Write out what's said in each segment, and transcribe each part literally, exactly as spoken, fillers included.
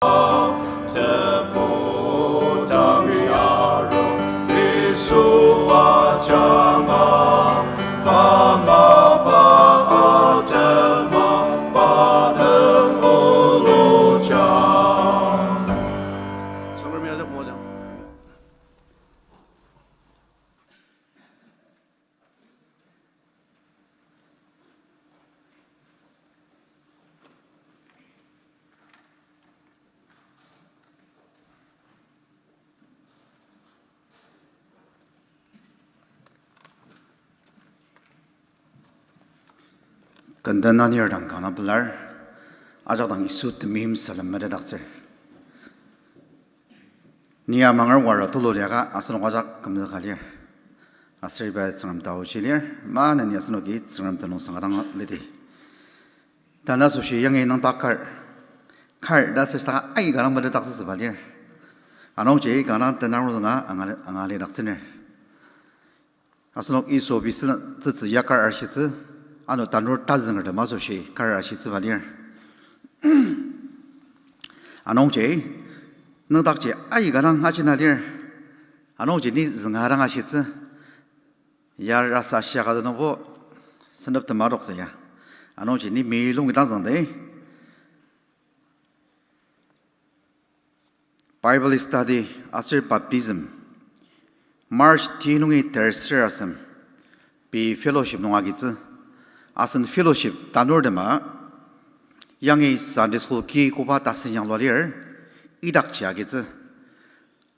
Tebu tang yaro, Yisu ajanga, pa mapa atema, pa nung uluja. Tsüngremi ajak moajang. Kenden anir dang kanga pelar, ajak dang Yisu temeim salem metetdaktsür. Ni amanger wara tulu liaka asenok ajak kümzüka lir. Aser iba Tsüngrem taoji lir, maneni asenoki Tsüngrem tenüngsang dang lidi. Tanü asoshi yangi nüngdak kar, kar ta sür saka aika dang metetdaktsütsüba lir. Anungji kanga dang tenarozünga anga, anga lidaktsüner. Asenok Yisu obi sü-, tsütsü yakar ashitsü, ano tanur tazüngertem asoshi kar ashitsüba lir. Anungji, nüngdakji aika dang ajina lir. Anungji ni zünga dang ashitsü. Ya rasa shiaka tenübo, senep tema adoktsü ya. Anungji ni mi lungi dang züngdi. Bible study aser baptism, March ti nungi terser asem, pei fellowship nung agitsü, asen fellowship tanurtema, yangi Sunday school ki koba tasen yanglua lir, idakji agitsü,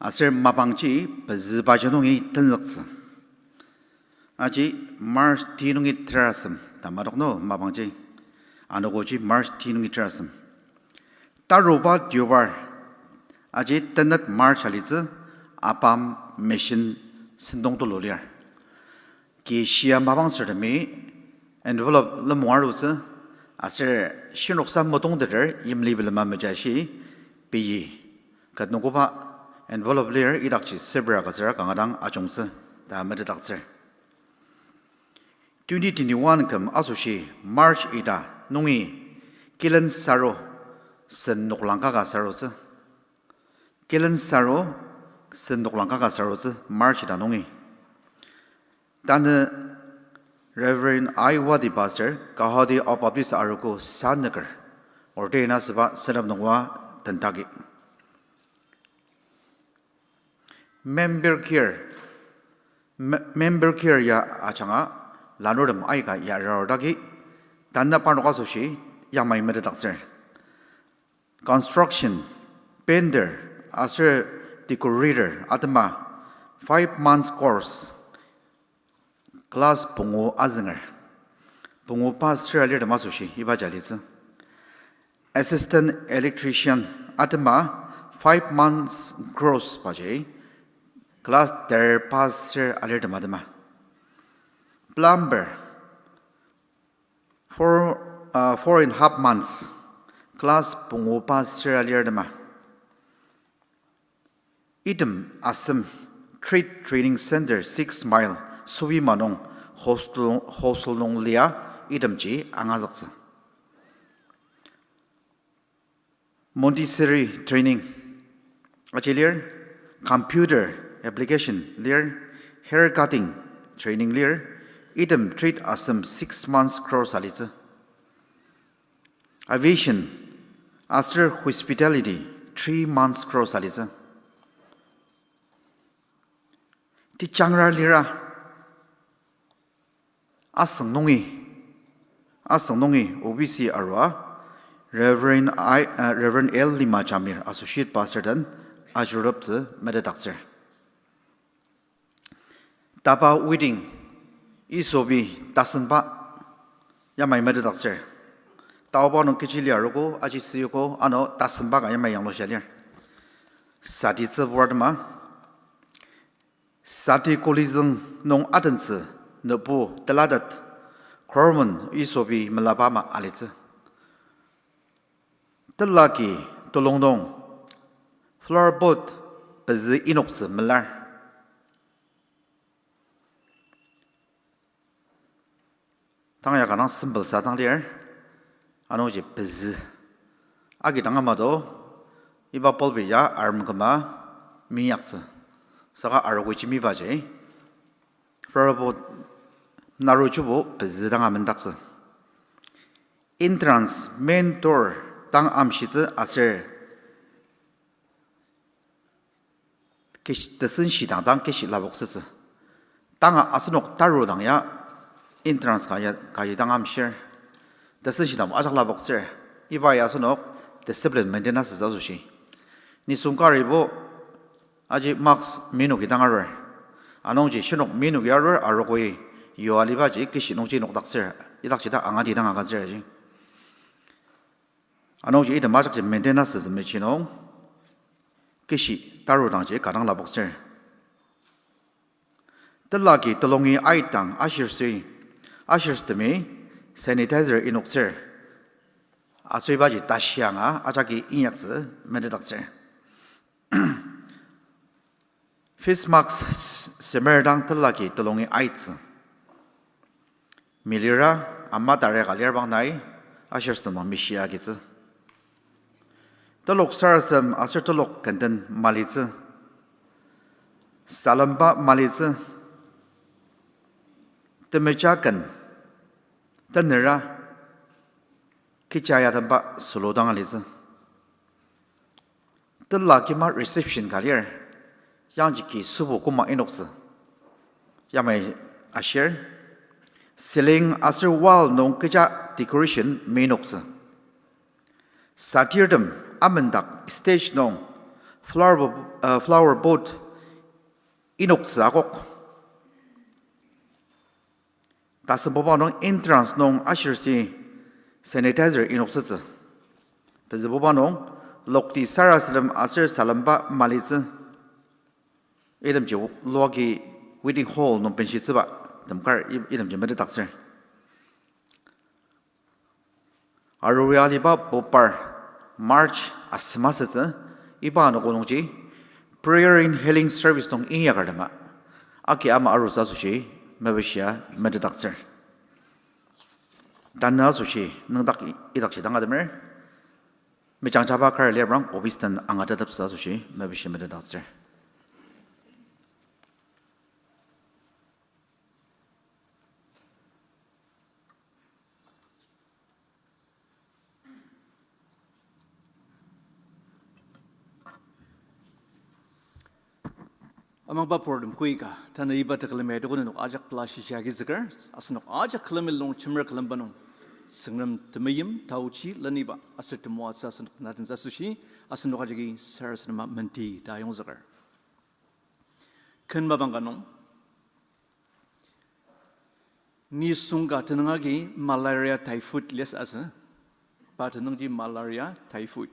aser mapangji pezübaji nungi tenzüktsü. Aji March ti nungi terasem, tamadok no mapangji. Anogoji March ti nungi terasem. Taruba deobar, aji tenet March alitsü, ABAM mission sentong tulu lir. Ki shia mapang sürtemi envelope lemong arutsü, aser shinoksa metongteter yimli bilema meja shi, pei. Ket nungkoba envelope lir idakji sebra agütsüra kanga dang ajungtsü ta metetdaktsür. Twenty twenty-one küm asoshi March ita nungi kilen saru sen noklang kaka sarutsü. Kilen saru sen noklang kaka sarutsü March ita nungi. Tanü Reverend I Wati Pastor, Guwahati Ao Baptist Arogo sanüker, ordain asüba senep nungwa tentagi. Member care, me-, member care ya ajanga lanurtem aika ya rarudagi, tanü parnok asoshi yamai metetdaktsür. Construction, painter, aser decorator atema five months course, class pungu azünger. Pungu pass ser alirtem asoshi ibaji alitsü. Assistant electrician atema five months course baji, class ter pass ser alirtem atema. Plumber, four, uh, four and half months, class pungu pass ser alirtema. Item asem, Trade Training Center, Six Mile, Sobima nung hostel, hostel nung lia itemji angazüktsü. Montessori training aji lir, computer application lir, hair cutting training lir, item trade asem six months course alitsü. Aviation aser hospitality three months course alitsü. Tejangra lira asüng nungi, asüng nungi O B C arua Reverend I, uh, Reverend L Lima Jamir, Associate Pastor den ajuruptsü metetdaktsür. Taba wedding, isobi tasenba yamai metetdaktsür. Taoba nung kechi lia arogo, aji süyogo, ano tasenba ka yamai yanglushia lir. Sati tsübur atema, sati kolizüng nung atentsü nübu telatet, kormen isobi melaba ama alitsü. Telaki telung nung flower pot pezü inoktsü melar. Tang ya ka dang simple sa dang lir, anungji pezü. Agi dang ama do, Iba pulpit ya arem küma minyaktsü. Saka arogo jembibaji floorbo narujubo pezü dang amendaktsü. Entrance main door dang amshitsü aser kish-, tesenshidang dang kishi lapoktsütsü. Tanga asenok tarudang ya entrance ka ya, ka ya dang amshir. Tesenshidang ajak lapoktsür. Iba ya asenok discipline maintain asütsü asoshi. Nisung karibo aji mask menoki dang arur. Anungji shinok menoki arur, arogoi yua alibaji kishi nungji nokdaktsür. Idakji ta angati dang agütsür aji. Anungji item ajakji maintain asütsü mechi nung kishi tarudangji ka dang lapoktsür. Telaki telungi aitang ushersi, ushers temi sanitizer inoktsür. Aser ibaji tashi anga ajaki inyaktsü metetdaktsür. Face mask s-, semer dang telaki telungi aitsü. Milira ama tare ka lir bang nai, ushers tema mishi agitsü. Telok sarasadem aser telok kenden malitsü. Salemba malitsü. Temeja ken tenera kecha ya temba sulu dang alitsü. Tela kima reception ka lir, yangji ki sübo koma inoktsü. Yamai ashir, ceiling aser wall nung kecha decoration menoktsü. Satirtem amendak stage nung flower, uh, flower pot inoktsü akok. Tasembuba nung entrance nung ushersi sanitizer inoktsütsü. Pezübuba nung lokti sarasadem aser salemba malitsü. Itemji loki wedding hall nung benshitsüba tem kar i-, itemji metetdaktsür. Arua aliba bopar March asema sütsü, iba anogo nungji Prayer and Healing Service nung inyakertema aki ama arutsü asoshi mepishia metetdaktsür. Tanü asoshi nüngdak i-, idakji dang atemer, mejangjaba kar lir bang office den angateteptsü asoshi mepishi metetdaktsür. Amangba purtem koika, tanü iba tekülemi adokonenok ajak pela shishia agizüker, asenok ajak külemi lung chimer külemba nung Tsüngrem temeim, taochi, leniba aser temoatsü asenok natentsü asoshi, asenok ajaki sarasadema menti ta ayongzüker. Ken mapang ka nung nisung ka tenüng agi malaria typhoid liasü asü. Pa tenüngji malaria typhoid.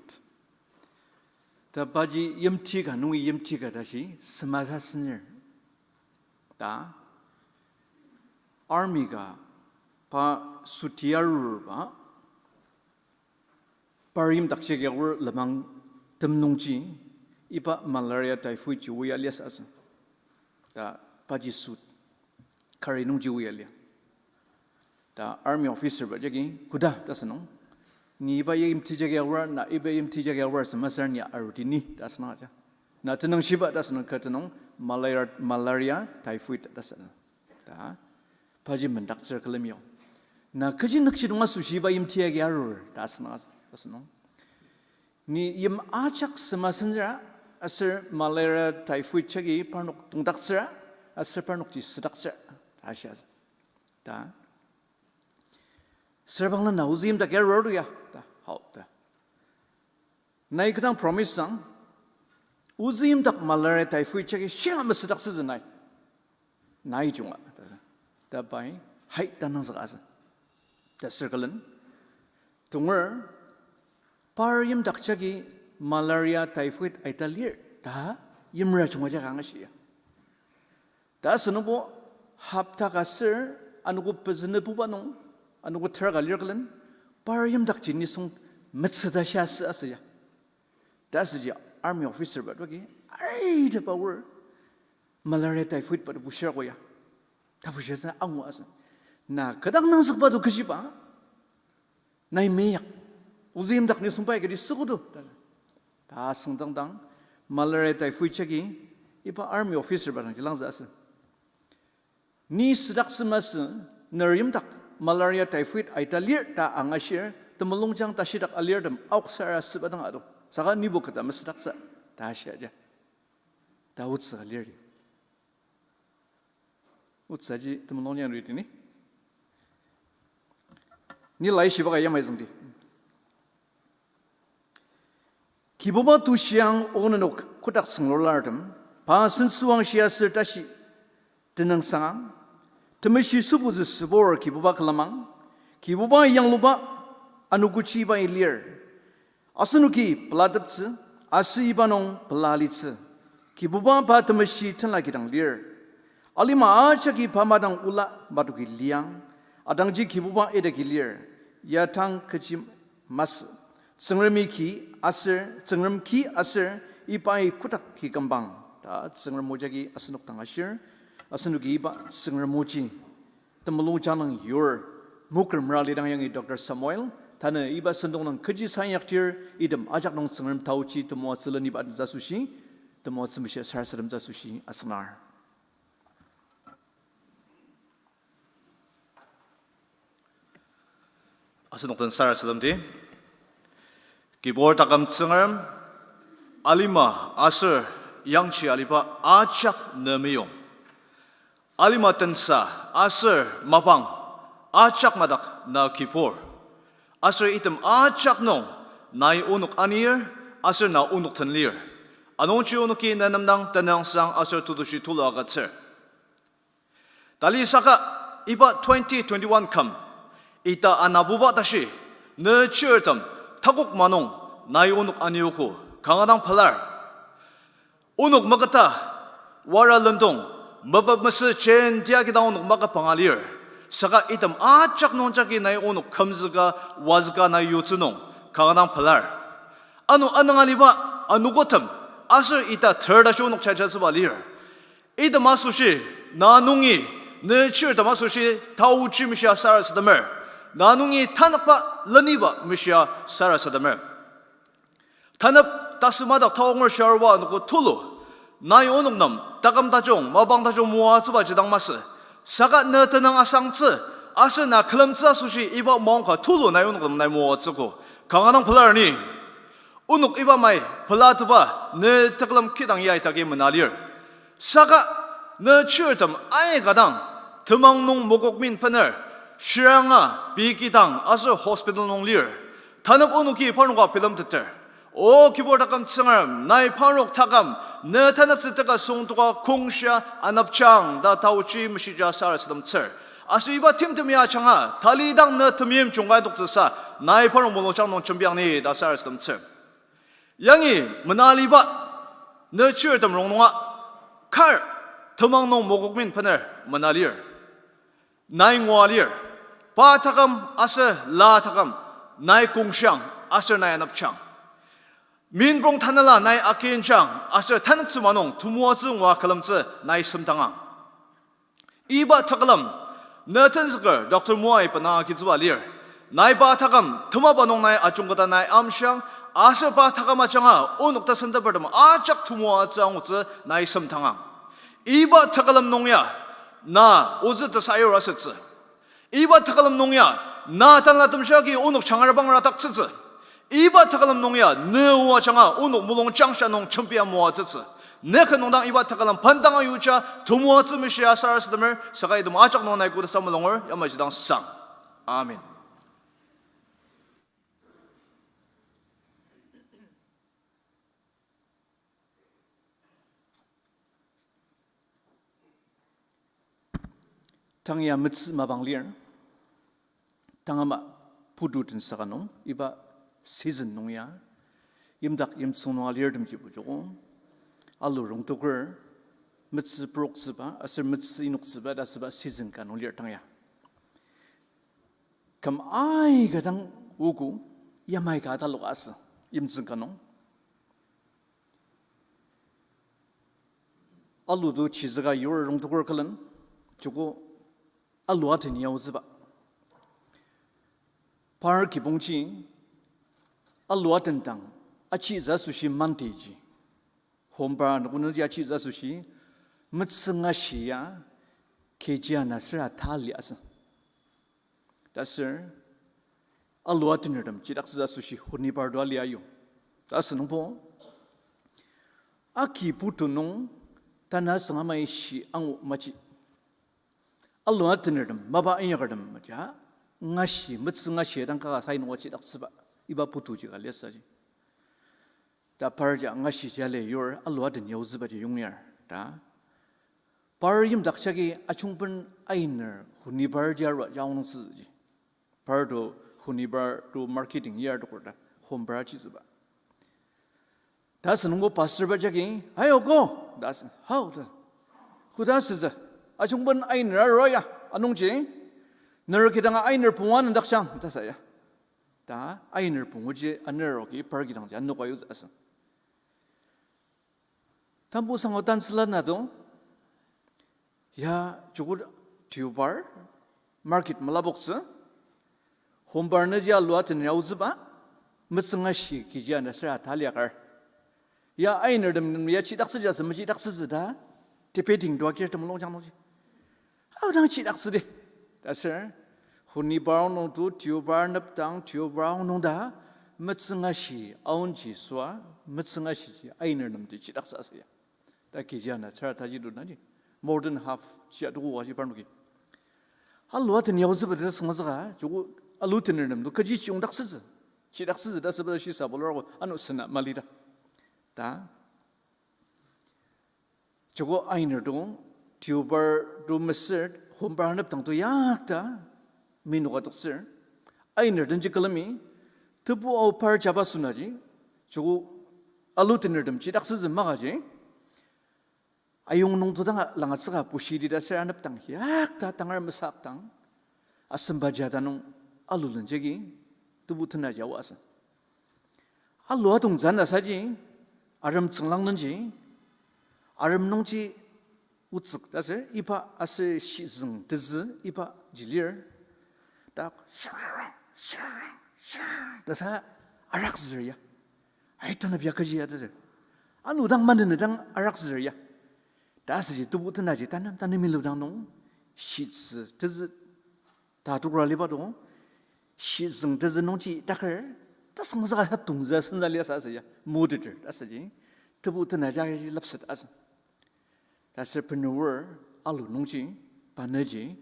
Ta paji yimti ka nungi yimti ka tashi semasa senir. Ta army ka pa suti arurba par yimdakji agi aor lenmang tem nungji iba malaria typhoid ji oa liasü asü. Ta paji suit kari nungji oa lia. Ta army officer ba jagi koda ta asünung, ni iba yimti jagi aor, na iba yimti jagi aor sema ser ni aruti ni ta asünung aja. Na tenüngshiba ta asünung ka tenüng malaria, malaria typhoid ta asünung. Ta paji mendaktsür külemi o. Na kechi nükjidong asoshi iba yimti agi arur ta asünung, ta asünung. Ni yim ajak sema senzüra, aser malaria typhoid jagi parnok tongdaktsüra, aser parnokji südaktsüra ta shia. Ta serbangla na ozü yimdak ya arur ya ta, hao ta. Nai kidang promise sang, ozü yimdak malaria typhoid jagi shinga mesüdaktsütsü nai. Nai junga ta, ta pai hai ta nangzüka asü. Ta circle-en tonger par yimdak jagi malaria typhoid aita lir ta yimra junga jaka angashia. Ta asünungbo hopta ka ser anogo pezünübuba nung, anogo ter ka lir külen par yimdakji nisung metsüta shia asü asü ya. Ta asüji army officer ba toki ariteba aor malaria typhoid ba to bushir ko ya. Ta bushir sa angu asü. Na kedang nangzükba to kechiba? Nai meyak. Ozü yimdak nisung pai kedi sükodo ta. Ta süngdangdang, malaria typhoid jagi, iba army officer ba dang jilangzü asü. Ni südaktsü masü, ner yimdak malaria typhoid aita lir ta angashir, temulungjang tashidak alirtem aoksara süba dang ado. Saka nibo kata masüdaktsü, ta shia ja. Ta otsü alir. Otsü aji temulungjang riti ni. Ni laishiba ka yamai züngdi. Kibuba tushiang onenok kotak tsünglulartem, pa sensoang shiaser tashi tenüngsanga, temeshi sübutsü sübur Kibuba külemang, Kibuba yangluba anogochiba ilir. Asenoki pelateptsü, aser iba nung pela litsü. Kibuba pa temeshi tenla kidang lir. Alima ajaki pa madang ola matoki liang, adangji Kibuba idaki lir, ya tang kechi masü. Tsüngremi ki aser, Tsüngrem ki aser, ibai kotak ki kümbang. Ta Tsüngrem o jagi asenok dang ashir, asenoki iba Tsüngrem oji temulungjang nung yur, mokrem ralidang yangi Doctor Samuel, tanü iba sentong nung kechi sayaktir, item ajak nung Tsüngrem taochi temoatsü leniba adentsü asoshi, temoatsü meshia sarasademtsü asoshi asüngnar. Asenok den sarasademdi. Kibur taküm Tsüngrem, alima aser yangji aliba ajak ne meyong. Alima tensa aser mapang ajak madak na kibur. Aser item ajak nung nai onok anir, aser na onok den lir. Anungji onoki ne nem dang tenüngsang aser tetushi tulu agütsür. Tali saka iba twenty twenty-one küm, ita anabuba tashi, ne chirtem, takok manung, nai onok aniogo, kanga dang pelar. Onok maketa, wara lendong, mepet mesü jentia kidang onok makepanga lir. Saka item ajak nung jagi nai onok kümzüka, wazüka nai yutsü nung, kanga dang pelar. Ano anüng aliba, anogotem, aser ita ter tashi onok jajatsüba lir. Item asoshi, na nungi, ne chirtem asoshi, taochi meshia sarasademer. Na nungi tanükba leniba meshia sarasademer. Tanep tasümadak taonger shiarba anogo tulu, nai onok nem, taküm tajung, mapang tajung moatsüba jidang masü. Saka ne tenüng asangtsü, aser na külemtsü asoshi iba maongka tulu nai onok nem nai moatsüogo. Kanga dang pelar ni. Onok iba mai pelateba ne tekülem kidang ya itaki mena lir. Saka ne chirtem aika dang temang nung mokokmin bener, shiranga pei kidang aser hospital nung lir. Tanep onoki parnoka bilemteter. O kibur taküm Tsüngrem, nai parnok taküm, ne taneptsü teka süngdoka kongshia anepjang ta taochi meshija sarasademtsür. Aser iba timtem ya ajanga, talidang ne temeim jungkai adoktsüsa, nai parnok mulungjang nung jembiang ni ta sarasademtsür. Yangi mena aliba, ne chirtem rongnunga, kar, temang nung mokokmin bener mena lir. Nai ngua lir, pa taküm aser la taküm, nai kongshiang aser nai anepjang. Minprong tanela nai akinjang aser taneptsü manung temoatsü ngua külemtsü nai semdangang. Iba tekülem, ne tenzüker Doctor Moai bena agitsüba lir. Nai pa taküm temaba nung nai ajungketa nai amshiang, aser pa taküm ajanga onok tesentepertem ajak temoatsü angutsü nai semdangang. Iba tekülem nung ya, na ozü tesayur asütsü. Iba tekülem nung ya, na tanela temshia agi onok jangra bangra taktsütsü. Iba tekülem nung ya, ne o ajanga onok mulungjang sha nung jembia moatsütsü. Ne ken nung dang iba tekülem bendanga yuja temoatsü meshia sarasademer, saka item ajak nung nai kotasa mulunger, yamaji dang sang. Amen. Tang ya metsü mapang lir. Tang ama putu tensa ka nung, iba season nung ya, yimdak yimtsüng nung alirtemji bujoko, alu rongtoker, metsü proktsüba aser metsü inoktsüba ta asüba season ka nung lir tang ya. Küm aika dang ogo, yamai ka talok asü, yimtsüng ka nung. Alu to chizüka yur rongtoker külen, joko alu aten yaotsüba. Par kibongji, alu atendang, achitsü asoshi Monday ji. Hombar anogo nungji achitsü asoshi, metsüngashi ya, K G ana sera ta liasü. Ta ser, alua tenertem chidaktsü asoshi honibar tua lia yo. Ta asünungbo, aki putu nung, tana sünga mai shi angu maji. Alua tenertem, mapa inyakertem maja, ngashi, metsüngashi dang kaka sai nunga chidaktsüba, iba putuji ka liasaji. Ta par ja ngashi ja le yur alua den yaotsübaji yongyar. Ta par yimdak jagi ajungben ainer honibar ja rua ja ongnungtsüji. Par to honibar to marketing yar tokur ta hombar achitsüba. Ta asünungbo pastor ba jagi, "Ayo ko," ta asü, "Hao," ta. "Koda asütsü? Ajungben ainer arua ya, anungji ner kidanga ainer pungu anendakjang," ta sa ya. Ta ainer punguji aner oki par kidangji anoka yutsü asü. Tambu sango tantsüla nado, ya joko tiobar, market melaboktsü, hombar nüji alua tener yaotsüba, metsüngashi K G ana sera ta liakar. Ya ainertem ya chidaktsüji asü mechidaktsütsü ta, debating tua kir temulung jang nungji. Aodang chidaktsüdi. Ta ser, honibar nung to tiobar nepdang, tiobar nung ta, metsüngashi aonji süa, metsüngashiji ainertemji chidaktsü asü ya. Ta K G ana sera taji do naji, more than half, shia tuku waji parnoki. Alua den yaotsüba ta sünga saka, joko alu tenertem to kechi chiyongdaktsütsü, chidaktsütsü ta süba shi sabolorko ano sena mali ta. Ta joko ainer to, tiobar to mesür, hombar nepdang to yakta, minoka toktsür. Ainer denji külemi, tebu ao par jaba sünaji, joko alu tenertem chidaktsütsü makaji, ayong nung to danga langatsüka pushidi ta ser anepdang yakta tangar mesakdang, asemba jata nung alu lenjagi tebu tena jawa asü. Alu atongtsü ana saji, arem tsünglang nungji, arem nungji otsük ta ser, iba aser shizüng tezü iba ji lir. Ta shir, shir, shir ta sa arakzür ya. Ai, tanep ya kechi ya ta ser. Ano dang manene dang arakzür ya. Ta asüji tebu tenaji tanang tanemi ludang nung shitsü tezü ta tukra liba do, shizüng tezü nungji taker, ta sangzüka sa tongzü senza liasü asü ya, moteter, ta asüji, tebu tena jagi lepset asü. Ta ser penur alu nungji, pa nüji,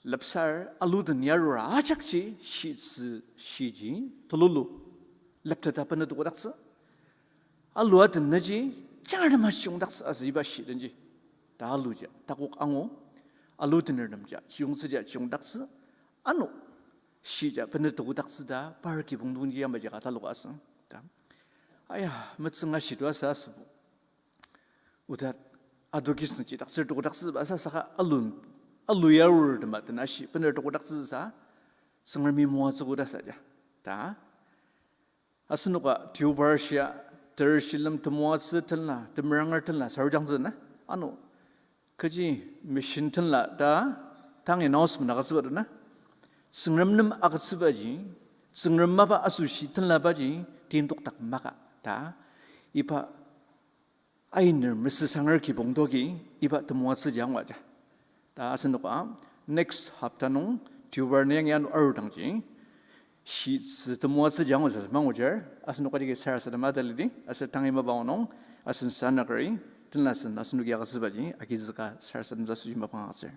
lepsar alu den yarura ajakji, shitsü shiji, tululu, lepteta pene tukodaktsü. Alua den nüji, jangar tema chiyongdaktsü asü iba shi denji. Ta aluja takok angu, alu tenertemja chiyongtsüja chiyongdaktsü, ano shija pene tukodaktsü ta par kibong dungji yamaji ka talok asü. Ta, aya, metsüngashi to asü asübo. Oda adokisnü chidaktsür tukodaktsüba sa saka alu, alu yarur tema den ashi pene tukodaktsü sa, Tsüngremi moatsü koda saja. Ta asenoka tiobar shia, ter shilem temoatsü tenla, temeranger tenla, sarujangtsü na. Ano, kechi mission tenla ta, tang announcement agütsüba do na. Tsüngrem nem agütsübaji, Tsüngrem mapa asoshi tenlabaji, tintokdak maka ta, iba ainer mesüsanger kibong doki, iba temoatsüji anguaja. Ta asenoka, next hapta nung, tiobar nung yangi ano arudangji, shitsü temoatsüji angutsü mangujar, asenoka jagi sarasadem atalidi, aser tangi mapa nung, asen sanakari, tenlasen asenoki agütsübaji, agizüka sarasadem ta süji mapang agütsür.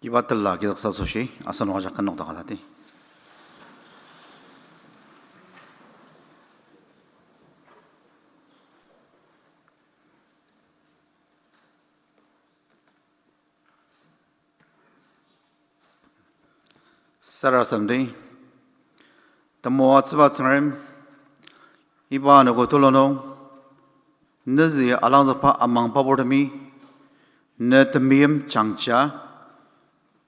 Iba tela kizüksa asoshi, asenok ajak kü nokdaka tati. Sarasademdi, temoatsüba Tsüngrem, iba anogo tulu nung, nüji alangzükba amangba purtemi, ne temeim jangja,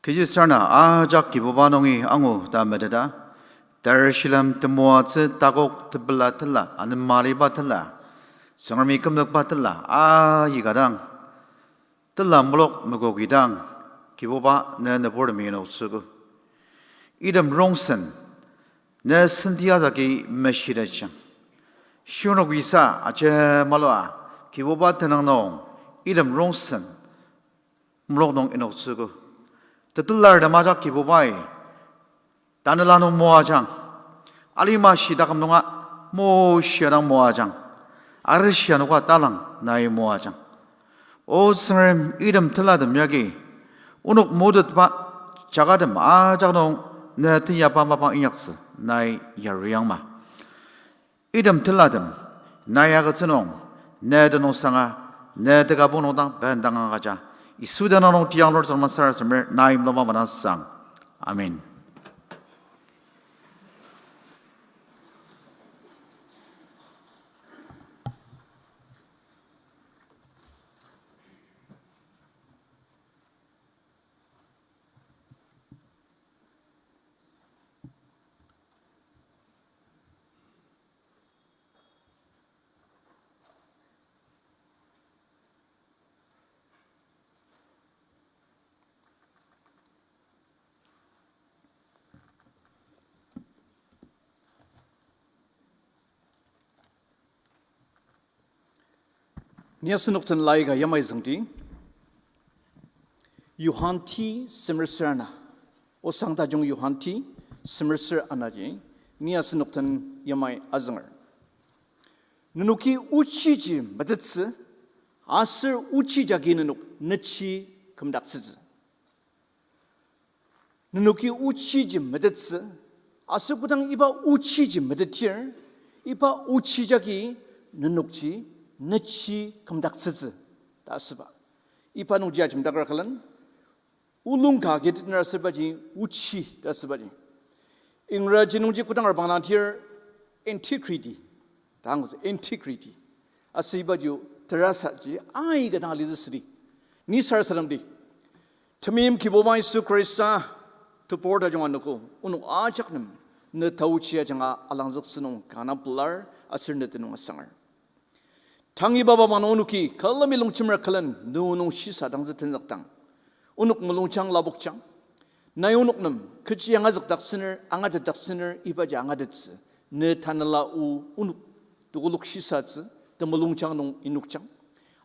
kechi sürna ajak Kibuba nungi angu ta meteta, Tarishilem temoatsü takok tepela tela, anema liba tela, Tsüngremi kümzükba tela, aika dang, tela mulok mekoki dang, Kibuba ne nüburtemi noktsüogo. Item rongsen, ne senti ajaki meshitajang. Shirnok isa ajemalua, Kibuba tenüng nung, item rongsen, mulok nung inoktsüogo. Tetelartem ajak Kibubai, tanela nung moajang. Alima shitaküm nunga, moshia dang moajang. Arishi anoka talang nai moajang. O Tsüngrem, item telatem yagi, onok motetba jagatem ajak nung, ne teyaba mapang inyaktsü nai yariangma. Item telatem, nai agütsü nung, ne tenüngsanga, ne tekabong nung dang bendang agüja. Yisu tenüng nung tiang lur Tsüngrem sarasademer, nai mulungba manasang. Amen. Ni asenok den lai ka yamai züngdi. Johan ti semer ser ana. Osang tajung Johan ti semer ser anaji. Ni asenok den yamai azünger. Nenoki ochiji metettsü, aser ochi jagi nenok nechi kümdaktsütsü. Nenoki ochiji metettsü, aser kodang iba ochiji metetdir, iba ochi jagi nenokji nechi kümdaktsütsü ta asüba. Iba nungji ajemdaker külen, olung ka agiteter asübaji, ochi ta asübaji. Ingraji nungji kodang reprangdangdir integrity ta angutsü, integrity. Aser ibaji terasaji aika dang alitsü südi. Ni sarasademdi. Temeim Kibuba Yisu Khrista, tebur tajung anogo, onok ajak nem, ne taochi ajanga alangzüktsü nung kanga pelar, aser ne tenüng asanger. Tang iba mapang nung onoki külemi longjemer külen ne o nung shisadangtsü tenzükdang, onok mulungjang lapokjang. Nai onok nem kechi angazükdaktsüner, angatetdaktsüner ibaji angatettsü. Ne tanela o onok tekolak shisatsü, temulungjang nung inokjang.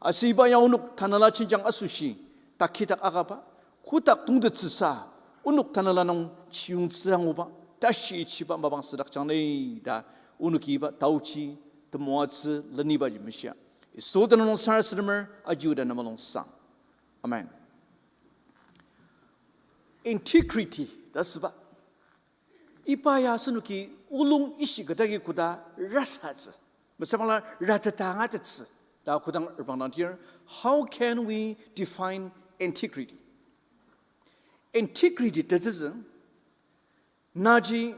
Aser iba ya onok tanela jenjang asoshi, takidak akaba, kotak tongtettsüsa, onok tanela nung chiyungtsü anguba, tashi ichiba mapang südakjang ni ta, onoki iba taochi, temoatsü lenibaji meshia. Yisu tenüng nung sarasademer, ajiuda na mulungsang. Amen. Integrity ta asüba. Iba ya asenoki olung ishi ketagi koda rasatsü. Mesüra bangla rateta angatettsü ta kodang reprangdangdir, how can we define integrity? Integrity tetsütsü, naji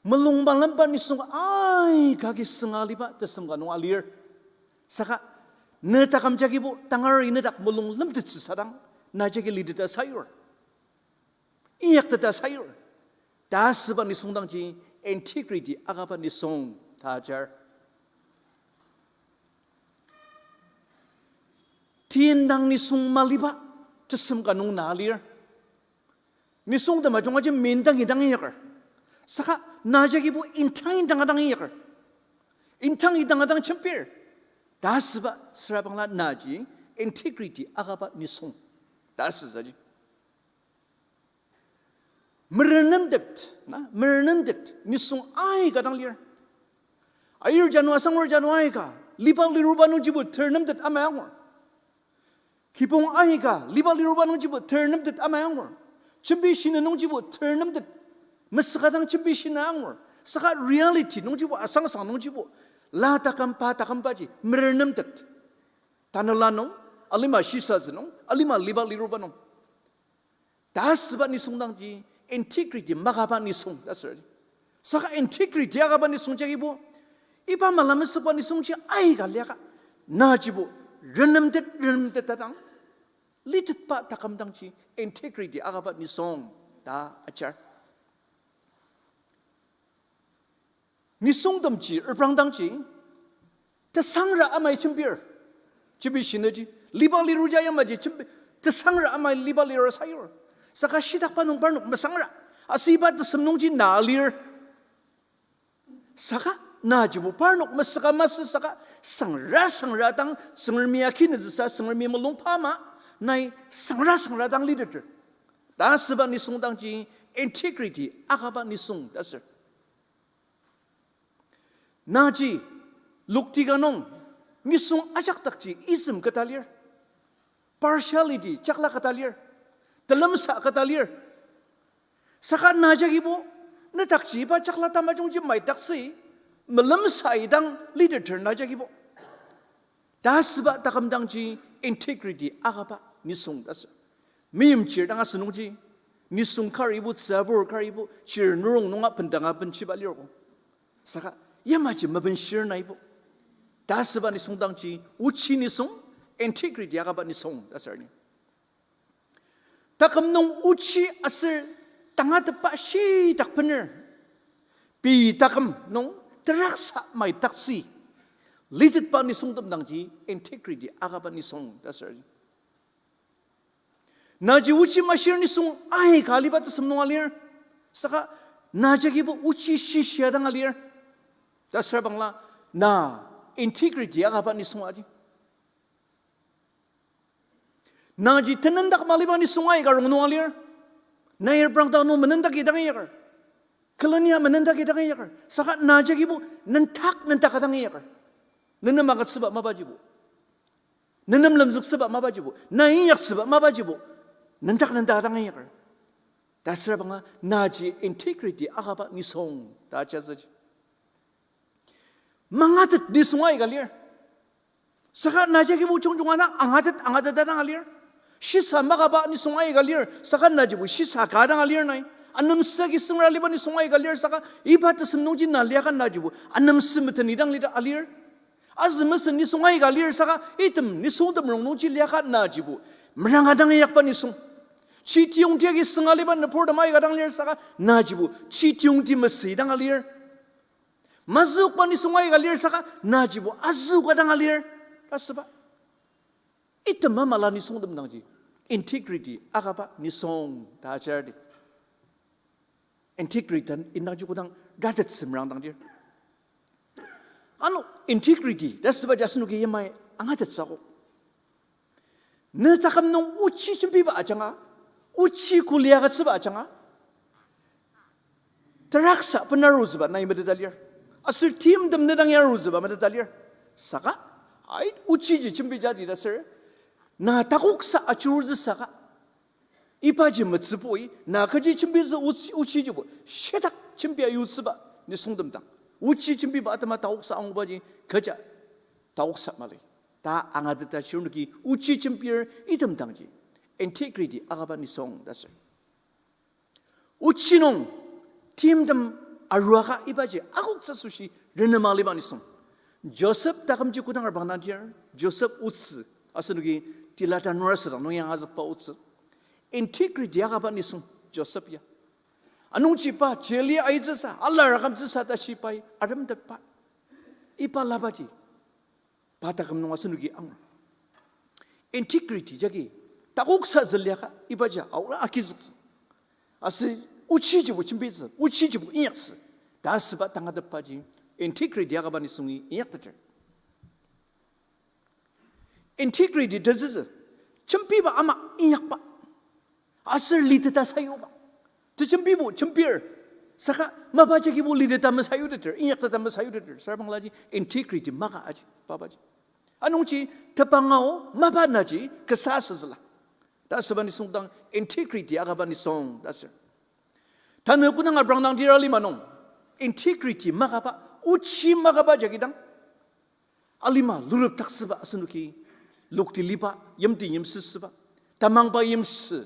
mulung malemba nisung aika agi sünga aliba tesem ka nung alir. Saka ne taküm jagibo tangari ne dak mulung lemtettsü sadang, na jagi liteta sayur, inyakteta sayur ta asüba nisung dangji integrity akaba nisung ta ajar. Tendang nisung maliba tesem ka nung na alir. Nisung temajung aji mindangi dang inyaker. Saka na jagibo intangi dang dang inyaker, intangi dang dang jembir ta asüba, süra bangla naji integrity akaba nisung ta asütsüji. Merenemtet, na, merenemtet nisung aika dang lir. Ayir jano asangur jano aika liba liruba nungjibo terenemtet ama angur. Kibong aika liba liruba nungjibo terenemtet ama angur. Jembi shina nungjibo terenemtet, mesüka dang jembi shina angur. Saka reality nungjibo, asangsang nungjibo, la taküm pa takümbaji merenemtet. Tanela nung, alima shisatsü nung, alima liba liruba nung ta asüba nisung dangji integrity makaba nisung ta asür. Saka integrity akaba nisung jagibo, iba mala mesükba nisungji aika liaka, najibo renemtet, renemtet ta dang, litetba taküm dangji integrity akaba nisung ta ajar. Nisungtemji, reprangdangji, tesangra amai jembir. Jembi shinüji, liba liruja yamaji jembi, tesangra amai liba lirur sayur. Saka shitakba nung parnok mesangra. Asüba tesem nungji na lir. Saka najibo parnok mesüka masü saka sangra sangra dang Tsüngremi akinütsüsa Tsüngremi mulung pama nai sangra sangra dang liteter. Ta asüba nisung dangji integrity akaba nisung ta asür. Naji lokti ka nung nisung ajak dakji ism keta lir. Partiality jakla keta lir. Telemsa keta lir. Saka na jagibo, ne dakji iba jakla tamajungji maidaktsü, melemsa idang liteter na jagibo. Ta asüba taküm dangji integrity akaba nisung ta asür. Meimchir dang asünungji, nisung karibo, tsübur karibo, chir nurung nunga bendanga benchiba lirko. Saka yamaji mabenshir naibo. Ta asüba nisung dangji ochi nisung, integrity akaba nisung ta asür ni. Taküm nung ochi aser tangatetba shitak bener, pei taküm nung teraksa maidaktsü litetba nisungtem dangji integrity akaba nisung ta asür. Naji ochi mashir nisung aika aliba tesem nung alir. Saka na jagibo ochi shishia dang alir. Ta asüra bangla na integrity akaba nisung aji. Naji tenendak maliba nisung aika rongnung alir. Nai reprangdang nung menendak idang inyaker. Külenia menendak idang inyaker. Saka na jagibo nentak nentak adang inyaker. Nenem agütsüba mapajibo, nenem lemzüktsüba mapajibo, na inyaktsüba mapajibo nentak nentak adang inyaker. Ta asüra bangla naji integrity akaba nisung ta ajatsüji. Mangatet nisung aika lir. Saka na jagibo jungjunga na angatet angatet adang alir. Shisa makaba nisung aika lir. Saka najibo shisa ka dang alir nai. Anemsü agi süngra liba nisung aika lir. Saka iba tesem nungji na liaka najibo anemsü meten idang lida alir. Azü mesen nisung aika lir. Saka item nisungtem rongnungji liaka najibo meranga dang inyakba nisung. Chi tiyongti agi sünga liba nüburtem aika dang lir. Saka najibo chi tiyongti mesü idang alir. Mazükba nisung aika lir saka najibo azüka dang alir ta asüba. Item amala nisungtem dangji integrity akaba nisung ta ajar di. Integrity indangji kodang ratet semrang dangdir. Ano integrity ta asübaji asenoki yamai angatetsüko. Ne taküm nung ochi jembiba ajanga, ochi kuli agütsüba ajanga, teraksa bena arutsüba nai meteta lir. Aser timtem ne dang ya arutsüba meteta lir. Saka, ai, ochiji jembija di ta ser, na takoksa ajurutsü saka, ibaji metsübui, na kechi jembitsü ochi, ochijibo shitak jembia yutsüba nisungtem dang, ochi jembiba atema takoksa angubaji kecha takoksa mali ta angateta shirnoki ochi jembir item dangji integrity akaba nisung ta ser. Ochi nung timtem aruaka ibaji akoktsü asoshi renema aliba nisung. Joseph takümji kodang arbang dangdir, Joseph otsü, asenoki Tilata nura südang nung yangazükba otsü. Integrity akaba nisung Joseph ya. Anungji pa jeli aitsüsa, alar akümtsüsa tashi pai aremtetba. Iba labaji pa taküm nung asenoki angur. Integrity jagi takoksa züliaka ibaji aola agizüktsü. Aser ochijibo jembitsü, ochijibo inyaktsü ta asüba tangatetbaji integrity akaba nisungi inyakteter. Integrity tezütsü, jembiba ama inyakba. Aser liteta sayuba. Tejembibo jembir, saka mapa jagibo liteta mesayuteter, inyakteta mesayuteter. Sarbanglaji integrity maka aji, papaji. Anungji tepangao mapa naji kasa asütsüla ta asüba nisung dang integrity akaba nisung ta ser. Tanü kodang abrang dang tira lima nung integrity makaba, ochi makaba jagi dang alima lurepdaktsüba asenoki, lokti liba, yimti yimsüsüba, tamangba yimsü,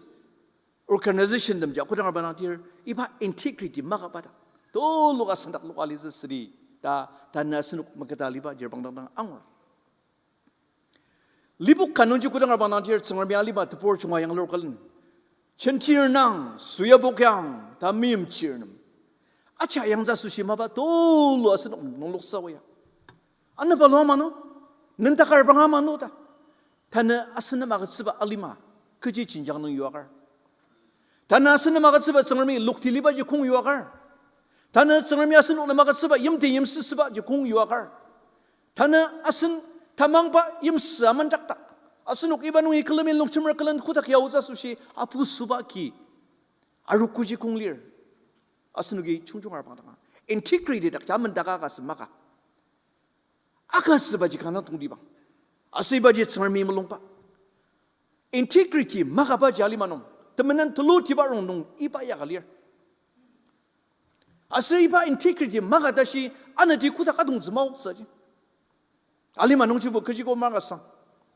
organization temji kodang arba dang tir, iba integrity makaba ta tuluka sendak loka litsü südi ta, tanü asenok maketa liba jirbang dang dang angur. Lipok ka nungji kodang arba dang tir Tsüngremi alima tebur junga yanglur külen, jentir nang, süyabok yang, ta meimchir nem, Acha yangtsü asoshi mapa tulu asenok nung loksa oya. Anepalua mano, nendakar banga mano ta. Tanü asen nem agütsüba alima, kechi jenjang nung yuakar. Tanü asen nem agütsüba Tsüngremi lokti libaji kong yuakar. Tanü Tsüngremi asenok nem agütsüba yimti yimsüsübaji kong yuakar. Tanü asen tamangba yimsü amendakdak, asenok iba nungi külemi longjemer külen kotak yaotsü asoshi apusüba ki arogoji kong lir. Asenoki jungjungar bangdanga integrity dakji amendaka ka sü maka. Agütsübaji kanga tongtibang. Aser ibaji Tsüngremi mulungba. Integrity makabaji alima nung, temenen tulutiba rongnung iba yaka lir. Aser iba integrity maka tashi anati kotak atongtsü maoktsüji. Alima nungjibo kechiko maka sang.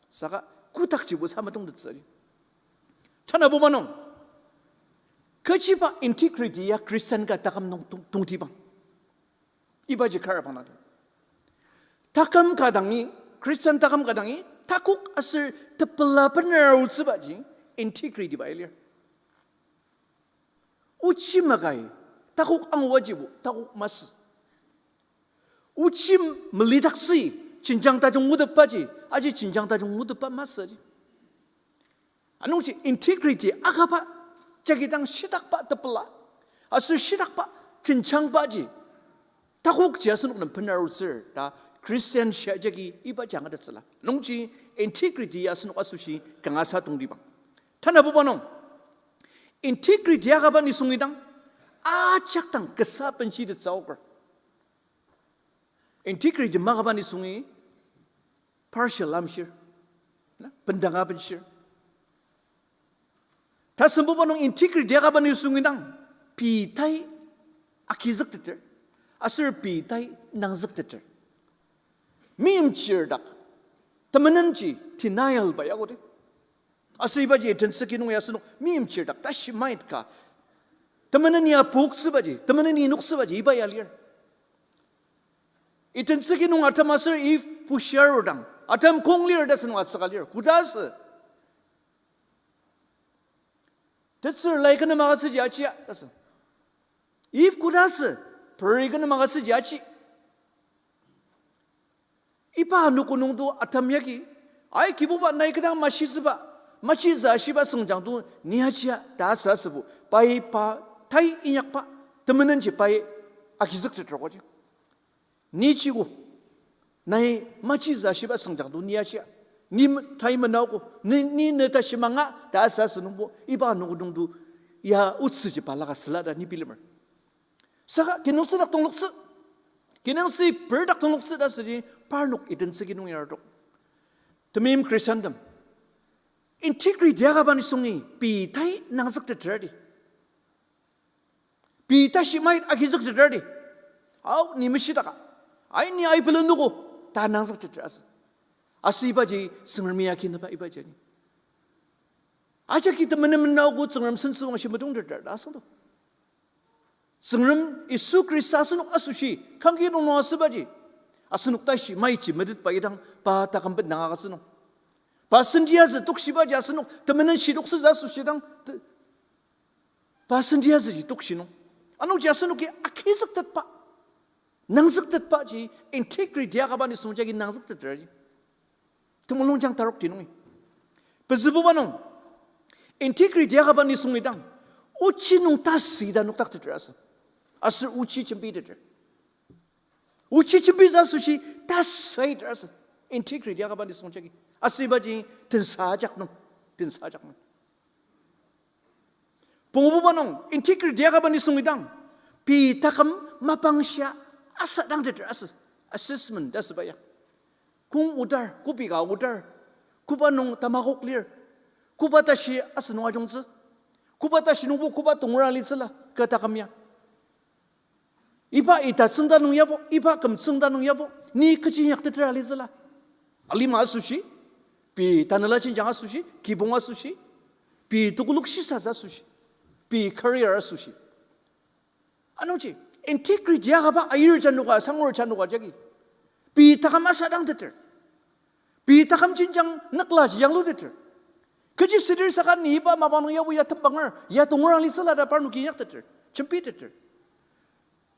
Saka kotakjibo sa matongtettsüji. Tanabuba nung, kechiba integrity ya Christian ka taküm nung tong-, tongtibang. Ibaji kar bangla. Taküm ka dangi, Christian taküm ka dangi takok aser tepela bener aotsübaji integrity bai lir. Ochi makai, takok anguajibo takok masü. Ochi melidaktsü, jenjang tajung ngutepbaji, aji jenjang tajung ngutepba masüji. Anungji integrity akaba, jagi dang shitakba tepela, aser shitakba jenjangbaji takokji asenok nem bener arutsür ta Christian shia jagi ibaji angatettsüla. Nungji integrity asenok asoshi kangasa tongtibang. Tanabuba nung, integrity akaba nisungi dang, ajak dang kasa benshi tetsüoker. Integrity makaba nisungi partial amshir, na, bendanga benshir. Tasembuba nung integrity akaba nisungi dang, pei tai agizükteter, aser pei tai nangzükteter. Meimchir dak, temenenji denial ba yakodi. Aser ibaji itentsüki nung ya asenok meimchir dak tashi mait ka, temenen ya poktsübaji, temenen ya noktsübaji iba ya lir. Itentsüki nung Adam aser Eve bushiarudang, Adam kong lir ta asenok atsüka lir. Kodasü? Tetsür lai kü nem agütsüji achia ta asü. Eve kodasü? Peri kü nem agütsüji achi. Iba anogo nungdo Adam yagi, ai Kibuba nai kü dang mashitsüba, machitsü ashiba süngjang do ni achia ta asü asübo, pai pa tai inyakba temenenji pai agizükteter koji. Ni chiko, nai machitsü ashiba süngjang do ni achia, ni m-, tai menaogo, ni, ni ne tashi manga ta asü asü nungbo, iba anogo nungdo ya otsüji balaka süla ta ni bilemer. Saka kinungtsü dak tongloktsü, kinungtsü per dak tongloktsü ta süji parnok itentsüki nung yartok. Temeim Christiantem, integrity akaba nisungi pei tai nangzükteter di, pei tashi mait agizükteter di. Ao ni meshitaka, ai ni ai pelen nuko ta nangzükteter asü. Aser ibaji Tsüngremi akinaba ibaji ni. Ajaki temenen menaogo Tsüngrem sentsüwangshi metongteter ta asüngdo. Tsüngrem Yisu Khrista asenok asoshi kangki nung nung asübaji, asenok tashi maiji metetba idang pa taküm bendang agütsü nung, pa sendiatsü tokshibaji asenok temenen shitoktsütsü asoshi dang te-, pa sendiatsüji tokshi nung, anungji asenoki agizüktetba, nangzüktetbaji, integrity akaba nisung jagi nangzükteter aji. Temulung jang tarok ti nungi, pezübuba nung, integrity akaba nisung idang, ochi nung tasü ita nokdakteter asü. Aser ochi jembiteter. Ochi jembitsü asoshi tasü ita asü. Integrity akaba nisung jagi. Aser ibaji tensa ajak nung, tensa ajak nung. Pungububa nung, integrity akaba nisung idang, pei taküm mapangshia asadangteter asü, assessment ta asüba ya. Kong odar, kobi ka odar, koba nung tamakok lir, koba tashi asenung ajungtsü, koba tashi nungbo koba tongra litsüla kü taküm ya. Iba ita tsüngda nung yabo, iba küm tsüngda nung yabo, ni kechi inyakteter alitsüla. Alima asoshi, pei tanela jenjang asoshi, kibong asoshi, pei tekolak shisatsü asoshi, pei career asoshi. Anungji, integrity akaba ayir janoka, sangur janoka jagi, pei taküm asadangteter. Pei taküm jenjang nüklaji yangluteter. Kechi südir saka ni iba mapang nung yabo ya tembanger, ya tongra litsüla ta parnoki inyakteter, jembiteter.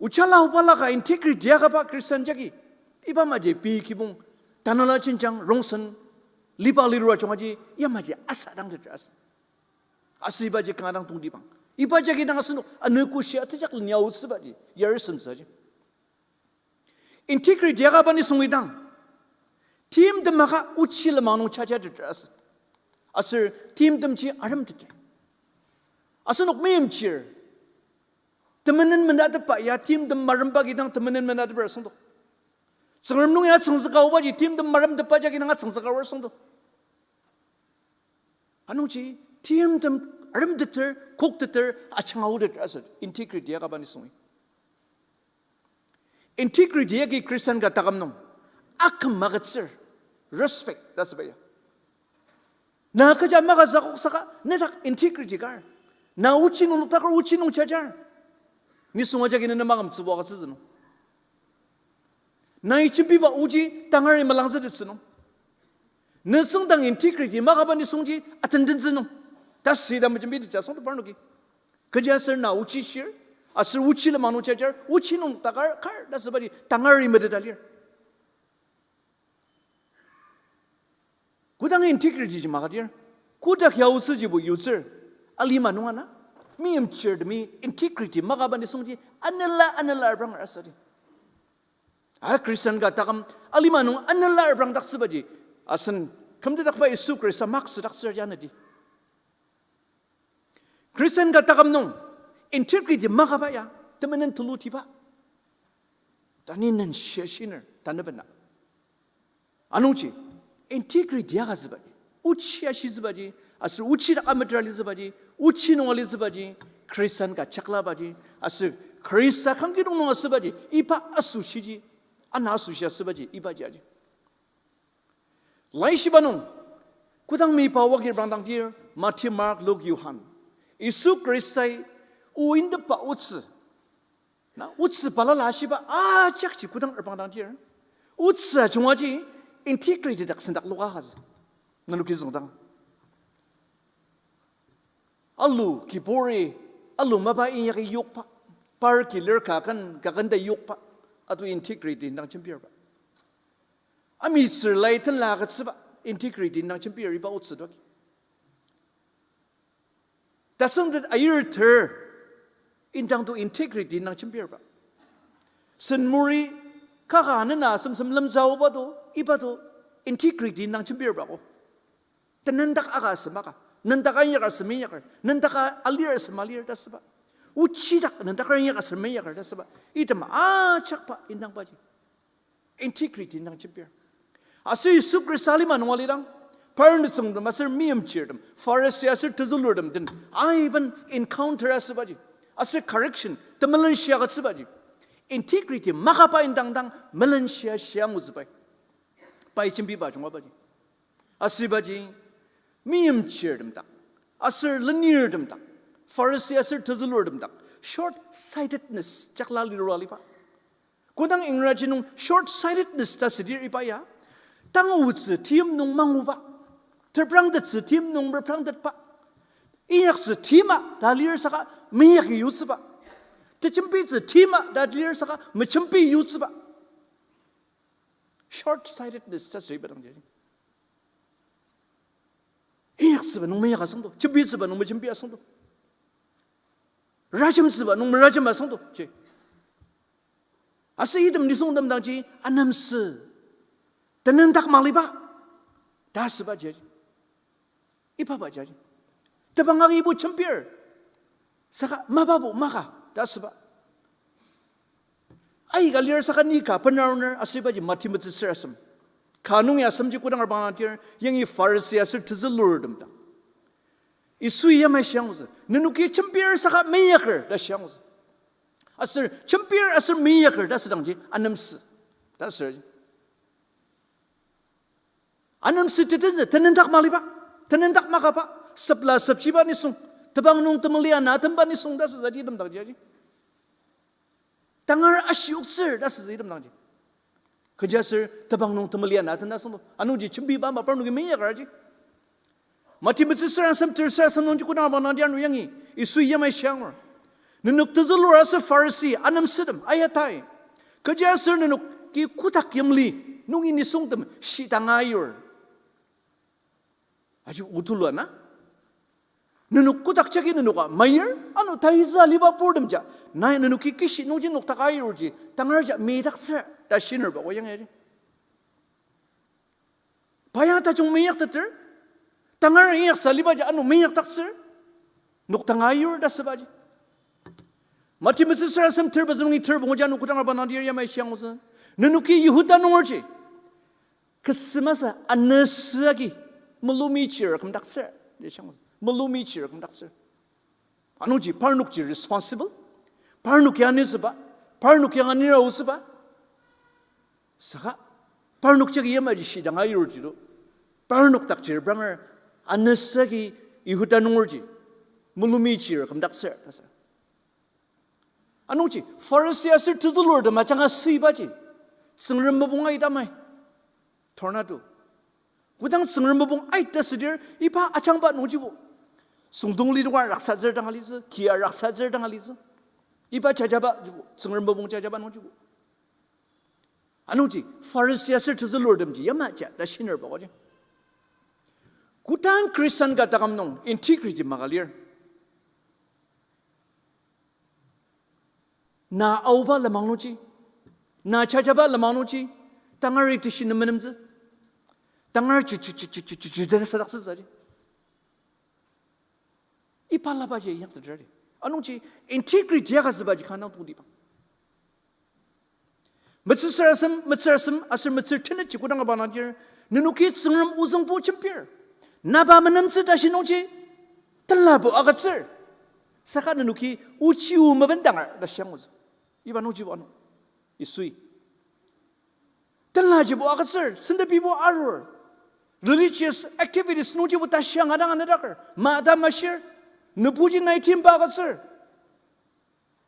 Ojala obala ka integrity akaba Christian jagi. Iba maji pei kibong, tanela jenjang, rongsen, liba lirua jungaji, yamaji asadangteter asü. Asü ibaji kanga dang tongtibang. Iba jagi dang asenok anogo shia tejak linyautsübaji, yarisemtsüji. Integrity akaba nisung idang, timtem aka ochi lenmang nung jajateter asü. Aser timtemji aremteter. Asenok meimchir temenen menatepba ya timtem maremba kidang temenen menateper asüngdo. Tsüngrem nung ya tsüngzüka aobaji timtem maremtepba jagi dang atsüngzüka aor asüngdo. Anungji timtem aremteter, kokteter, ajanga aoteter asü integrity akaba nisungi. Integrity agi Christian ka taküm nung aküm magütsür, respect ta asüba ya. Na kecha magütsü akok saka, nedak integrity kar. Na ochi nung noktaker ochi nung jajar. Nisung ajaki nena makümtsübo agütsütsü nung, nai jembiba oji tangari melangzütettsü nung, ne tsüngdang integrity makaba nisungji atendentsü nung, ta süda mejembitettsü asüngdo parnoki. Kechiaser na ochi shir, aser ochi lenmang nung jajar, ochi nung takar kar ta asübaji tangari meteta lir. Kodang integrity ji makadir, kotak ya otsüjibo yutsür, alima nung ana, meimchirtemi integrity makaba nisungji anela anela arbranger asüdi. A Christian ka taküm alima nung anela arbrangdaktsübaji, asen kümtedakba Yisu Khrista maksüdaktsür janadi. Christian ka taküm nung integrity makaba ya temenen tulutiba, tanü nen shia shiner tanü bena. Anungji integrity agütsübaji, ochi ashitsübaji, aser ochi dak ametra litsübaji, ochi nung alitsübaji, Christian ka chaklabaji, aser Khrista kangkidong nung asübaji, iba asoshiji, ana asoshi asübaji ibaji aji. Laishiba nung, kodang mipa wagi reprangdangdir, Mati, Mark, Luk, Johan, Yisu Khristai o indepba otsü, na otsü balala ashiba ajakji kodang reprangdangdir, otsü ajungaji integrity dak sendak loka agütsü. Nenoki züngdang, alu kiburi, alu mapa inyaki yokba, par ki lir kaken, kaken ta yokba, ato integrity indang jembirba. Amitsür lai tenla agütsüba, integrity indang jembir iba otsü doki. Tasüngtet ayir ter indang to integrity indang jembirba. Sen muri kaka nena semsem lemsaoba to, iba to integrity indang jembirba ko. Tenendak aka asem aka, nendak inyak asem inyaker, nendak alir asem alir ta asüba. Ochidak nendak inyak asem inyaker ta asüba. Item ajakba indangbaji integrity indang jembir. Aser Yisu Khrista alima nung alidang, par nütsüngtem aser meimchirtem, Pharisee aser tezülurtem den aiben encounter asübaji, aser correction, temelenshia agütsübaji, integrity makaba indang dang melenshia shia angutsübai. Pai jembiba jungabaji. Asübaji, meimchirtem dak, aser lenirtem dak, Pharisee aser tezülurtem dak short-sightedness jakla lirua aliba. Kodang Ingraji nung short-sightedness ta südir iba ya, tangotsü tim nung manguba, teprangtettsü tim nung reprangtetba, inyaktsü tima ta lir saka meinyaki yutsüba, tejembitsü tima ta lir saka mejembi yutsüba. Short-sightedness ta süiba dangji, inyaktsüba nung meinyaka asüngdo, jembitsüba nung mejembi asüngdo, rajemtsüba nung merajem asüngdo ji. Aser item nisungtem dangji anemsü, tenendak maliba ta asüba ji. Ibaba jaji, tebang agibo jembir, saka mapabo maka ta asüba. Aika lir saka ni ka benaruner asübaji Mati metsüsür asem. Ka nung ya asemji kodang reprangdangdir, yangi Pharisee aser tezülurtem dang Yisui yamai shiangutsü, nenoki jembir saka meinyaker ta shiangutsü. Aser jembir aser meinyaker ta asüdangji anemsü ta asür. Anemsü tetezü, tenendak maliba, tenendak makaba, sepla sepchiba nisung, tebang nung temeli ana temba nisung ta asütsü item dangji aji. Tangar ashiyoktsür ta asütsü item dangji. Kechiaser tebang nung temeli ana tena asüngdo, anungji jembiba ama parnoki meinyaker aji. Mati metsüsür asem, tersür asem nungji kodang reprangdangdir ano yangi Yisui yamai shiangur, Nenok tezülur aser Pharisi anemsütem ayatai. Kechiaser nenoki kotak yimli nungi nisungtem shidanga ayur. Aji otulu na. Nenok kotak jagi nenoka mayir, ano taizü aliba purtem ja. Nai nenoki kishi nungji noktaka ayurji, tangar ja midaktsür, ta shinerba ko yangi aji. Pa ya tajung meyakteter, tangar inyaksa aliba ja ano menyakdaktsür, noktanga ayur ta sübaji. Mati metsüsür asem ter pezü nungi ter pungu ja ano kodang arba nangdir yamai shiangutsü. Nenoki Yihuda nungerji. Kesemasa anesü agi, melumichir kümdaktsür, ta shiangutsü. Melumichir kümdaktsür. Anungji parnokji responsible, parnok ya anitsüba, parnok ya anira aotsüba. Saka, parnok jagi yamaji shidanga ayurji to. Parnok dakjir branger, anesü agi Yihuda nungerji, melumichir kümdaktsür, ta sü. Anungji, Pharisi aser tezülurtem ajanga süibaji, Tsüngrem mopung aita mai. Tornado. Kodang Tsüngrem mopung aita südir, iba ajangba nungjibo. Süngdong lidonga raksatsür dang alitsü, kia raksatsür dang alitsü. Iba jajaba jibo, Tsüngrem mopung jajaba nungjibo. Anungji, Pharisi aser tezülurtemji yamaji ta shinerba oji. Kodang Christian ka taküm nung integrity maka lir. Na aoba lenmang nungji, na jajaba lenmang nungji, tangari teshi nem menemtsü, tangar ju, ju, ju, ju, ju, ju, ju, sadaktsütsü ji. Iba labaji inyakteter di. Anungji integrity ya ka sübaji kanga tongtibang. Metsüsür asem, metsür asem, aser metsür tenetji kodang aba nangdir, nenoki Tsüngrem ozüngbo jembir. Naba menemtsü tashi nungji, tenlabo agütsür. Saka nenoki ochi o mebendanger ta shiangutsü. Iba nungjibo ano. Yisui. Tenlajibo agütsür, sentepibo arur. Religious activities nungjibo tashi angadang anüdaker. Ma ta mashir, nübuji nai timba agütsür.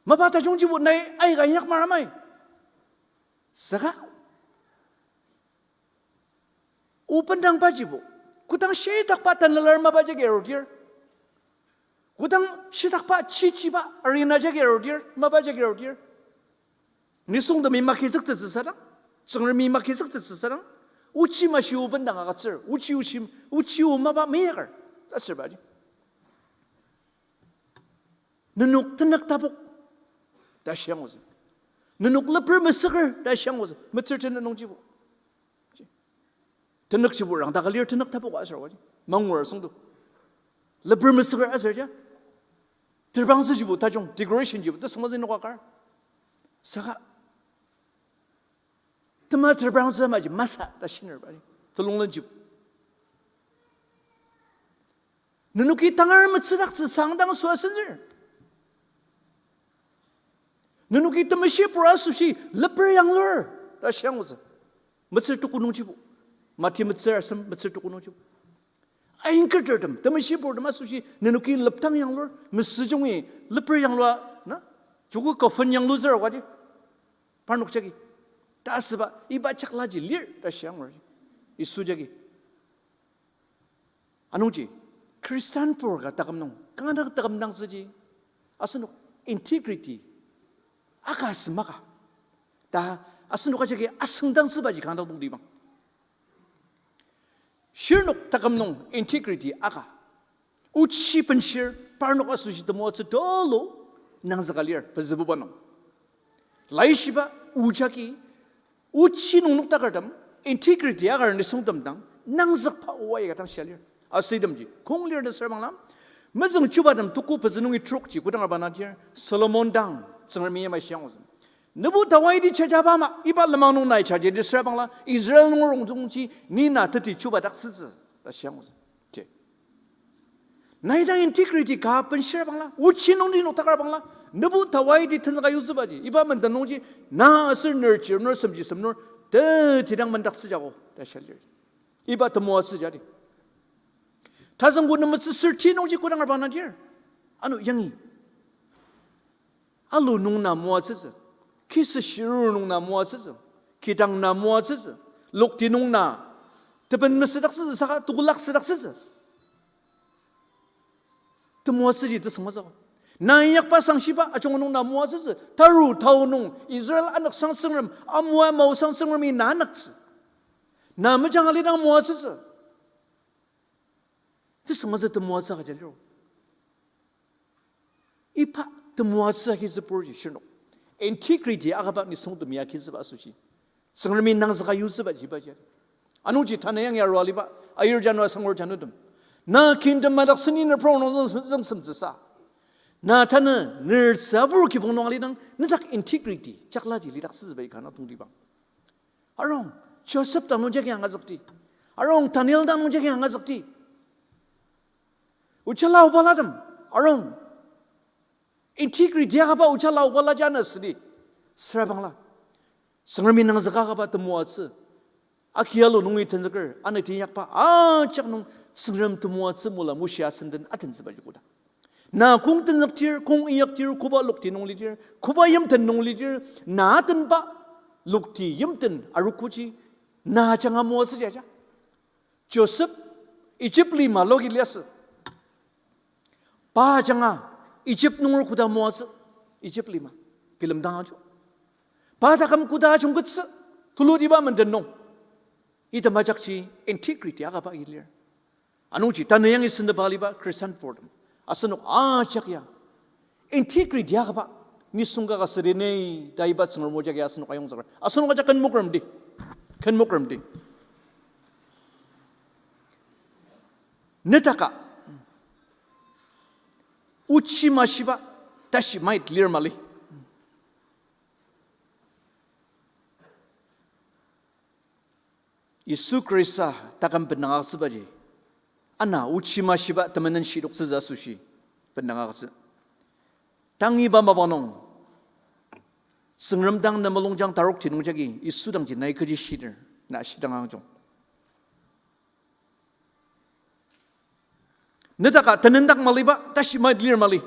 Mapa tajungjibo nai aika inyak maramai. Saka o bendangbajibo, kodang shitakba tanülar mapa jagi arudir, kodang shitakba chichiba arena jagi arudir, mapa jagi arudir, nisungtemi makizüktettsü sadang, Tsüngremi makizüktettsü sadang, ochi mashi o bendang agütsür, ochi, ochi, ochi o mapa meyaker, ta sürbaji. Nenok tenük tapok ta shiangutsü. Nenok leper mesüker ta shiangutsü. Metsür tenük nungjibo. Tenükjibo rangdak alir tenük tapok aser waji. Mangur asüngdo. Leper mesüker aser ja. Terbangtsüjibo tajung, decorationjibo tesüngmazü nokakar. Saka tema terbangtsü maji masa ta shinerba ji. Telunglenjibo. Nenoki tangar metsüdaktsü sangdang süa senzür. Nenoki temeshipur asoshi leper yanglur ta shiangutsü. Metsür tuku nungjibo. Mati metsür asem metsür tuku nungjibo. Ainketertem, temeshipurtem asoshi nenoki leptang yanglur, mesüjungi leper yanglua, na? Joko coffin yanglutsür waji. Parnok jagi. Ta asüba, iba jaklaji lir ta shiangur. Yisu jagi. Anungji, Khristan pur ka taküm nung, kanga taküm dangtsüji, asenok integrity, aka semaka. Ta, asenok ajaki asüngdangtsübaji kanga dang tongtibang. Shirnok taküm nung integrity aka. Ochi benshir, parnok asoshi temoatsü tulu nangzüka lir, pezübuba nung. Laishiba, o jagi, ochi nung noktakertem, integrity akar nisungtem dang, nangzükba oa ka dang shia lir. Asüitemji, kong lir ta süra bangla, mezüng Chubatem tuku pezü nungi trokji kodang arba nangdir, Solomon dang, Tsüngremi yamai shiangutsü. Nebu Dawidi jajaba ama, iba lenmang nung nai jaji di süra bangla, Israel nung rongtongji, ni na teti chubadaktsütsü, ta shiangutsü. Ji. Nai dang integrity ka benshir bangla, ochi nungji noktakar bangla, nebu Dawidi tenzüka yutsübaji, iba menden nungji, na aser ner chir, ner semji sem ner, te tidang mendaktsüjago, ta shia lir. Iba temoatsü jadi. Tazüngko nemetsü sürti nungji kodang arba nangdir. Ano yangi. Alu nung na moatsütsü. Kisü shiruru nung na moatsütsü. Kidang na moatsütsü. Lokti nung na. Teben mesüdaktsütsü saka tukulak südaktsütsü. Temoatsüji tesüngmazüko. Na inyakba sangshiba ajunga nung na moatsütsü. Taru tao nung Israel anüksang Tsüngrem, amua maosang Tsüngremi na anüktsü. Na mejang alidang moatsütsü. Tesüngmazü temoatsü agüja liro. Iba temoatsü agitsü purji shirnok. Integrity akaba nisungtem ya agitsüba asoshi, Tsüngremi nangzüka yutsübaji ibaji. Anungji tanü yangi arua aliba, ayir janua sangur janutem, na kingdom madak seni nüprong nung züng, züngsemtsüsa, na tanü nertsü abur kibong nung alidang nedak integrity jaklaji lidaktsütsüba ikana tongtibang. Arung, Joseph dang nungjagi angazükdi. Arung, Daniel dang nungjagi angazükdi. Ojala obalatem, arung, integrity akaba ojala obala jana südi. Sürabangla, Tsüngremi nangzüka akaba temoatsü, akialu nungi tenzüker, aneti inyakba ajak nung Tsüngrem temoatsü mula Moshe asenden atentsübaji koda. Na kong tenzüktir, kong inyaktir, koba lokti nung lidir, koba yimten nung lidir, na atenba lokti yimten arogoji na ajanga moatsüji aja. Joseph Egypt lima logi liasü. Pa ajanga Egypt nunger koda moatsü, Egypt lima bilemdang ajo. Pa taküm koda ajungkettsü, tulutiba menden nung. Item ajakji integrity akaba agi lir. Anungji tanü yangi sendepa aliba Christian purtem, asenok ajak ya integrity akaba nisung kaka südi ni ta iba Tsüngrem o jagi asenok ayongzüker. Asenok ajak kenmokremdi. Kenmokremdi. Netaka ochi mashiba tashi mait lir mali. Yisu Khrista taküm bendang agütsübaji, ana ochi mashiba temenen shidoktsütsü asoshi bendang agütsü. Tang iba mapang nung, Tsüngrem dang ne mulungjang tarokti nungjagi Yisu dangji nai kechi shir, na shidang angjung. Netaka tenendak maliba tashi mait lir mali.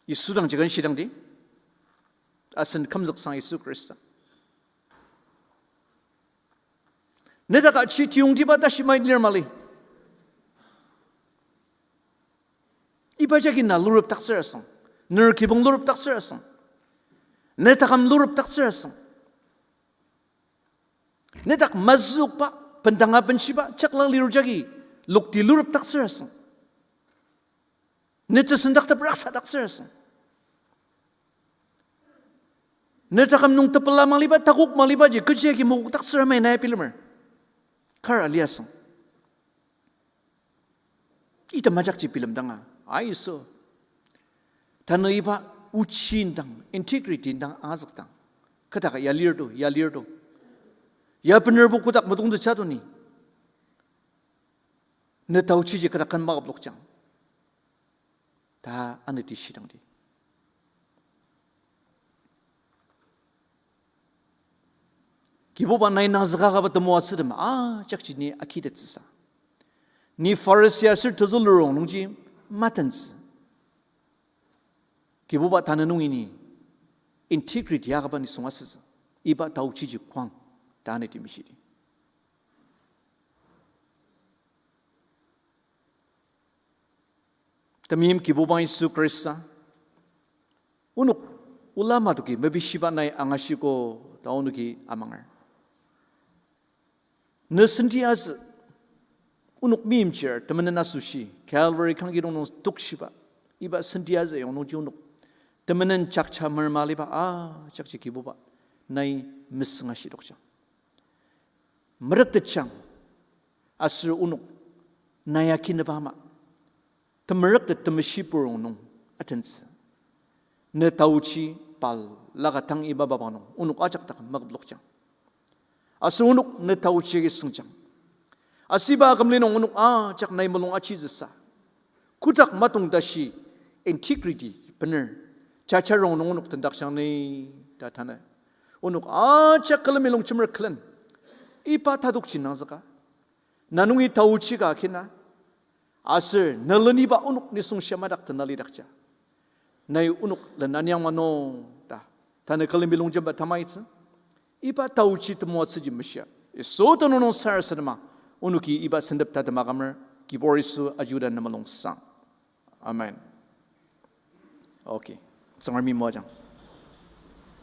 Yisu dangji ken shidangdi, asen kümzüksang Yisu Khrista. Netaka chi tiyongtiba tashi mait lir mali. Iba jagi na lurepdaktsür asüng, ner kibong lurepdaktsür asüng, netaküm lurepdaktsür asüng, nedak mazükba, bendanga benshiba jaklang liru jagi lokti lurepdaktsür asüng, ne tesendaktep raksadaktsür asüng, netaküm nung tepela maliba, takok malibaji kechi agi mokokdaktsür amai nai bilemer. Kar aliasüng. Item ajakji bilemdanga, aiso. Tanü iba ochi indang, integrity indang angazükdang, kü dak ya lir to, ya lir to, ya benerbo kodak metongtsü jadoni, ne taochiji kü dak ken maküplokjang ta aneti shidangdi. Kibuba nai nangzüka akaba temoatsütem ajakji ni akitettsüsa, ni Pharisee aser tezülurong nungji matentsü. Kibuba tanü nungi ni integrity akaba nisung asütsü, iba taochiji kwang ta aneti mishidi. Temeim Kibuba Yisu Khrista, onok ola madoki mepishibang nai angashiko ta onoki amanger. Ne senti azü, onok meimchir temenen asoshi Calvary kangki rongnung tokshiba, iba senti azü yong nungji onok temenen jakja merma aliba ajakji Kibuba nai mesüng ashidokjang. Merüktetjang, aser onok nai akineba ama temerüktet temeshi purong nung atentsü. Ne taochi pal laka tang iba mapang nung onok ajak dak maküplokjang. Aser onok ne taochi agi sengjang. Aser iba akümli nung onok ajak nai mulung achizüsa, kotak matong tashi integrity bener jaja rongnung onok tendakjang ni ta tanü onok ajak külemi longjemer külen iba tadokji nangzüka, na nungi taochi ka akina, aser ne leniba onok nisung shia madak tena lidakja, nai onok len aniang mano ta tanü külemi longjemba tamaitsü. Iba taochi temoatsüji meshia, Yisu tenüng nung sarasadema, onoki iba sentep tatema kümer, Kibur Yisu ajuda ne mulungsang. Amen. Okay. Tsüngremi moajang.